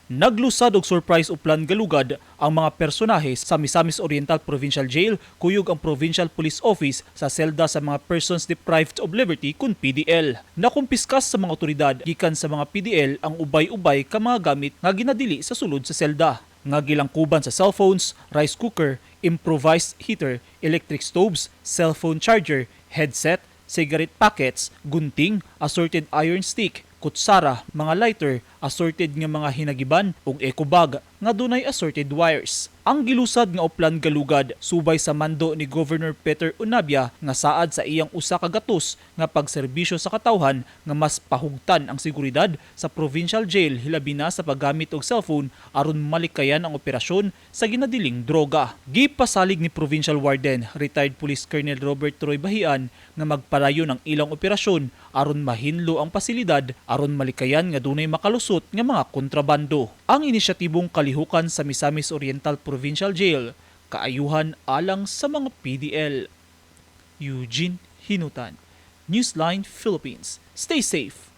Naglusad og surprise Oplan Galugad ang mga personahe sa Misamis Oriental Provincial Jail kuyog ang Provincial Police Office sa selda sa mga persons deprived of liberty kun PDL. Nakumpiskas sa mga otoridad gikan sa mga PDL ang ubay-ubay ka mga gamit nga ginadili sa sulod sa selda nga gilangkuban sa cellphones, rice cooker, improvised heater, electric stoves, cellphone charger, headset, cigarette packets, gunting, assorted iron stick, kutsara, mga lighter, assorted nga mga hinagiban ug eco bag nga dunay assorted wires. Ang gilusad nga Oplan Galugad subay sa mando ni Governor Peter Unabia nga saad sa iyang usa ka gatos nga pagserbisyo sa katawhan nga mas pahugtan ang seguridad sa provincial jail, hilabi na sa paggamit og cellphone aron malikayan ang operasyon sa ginadiling droga. Gipasalig ni Provincial Warden retired Police Colonel Robert Roy Bahian nga magpalayon ang ilang operasyon aron mahinlo ang pasilidad aron malikayan nga dunay makalusot nga mga kontrabando. Ang inisyatibong kalihukan sa Misamis Oriental Provincial Jail, kaayuhan alang sa mga PDL. Eugene Hinutan, Newsline Philippines. Stay safe.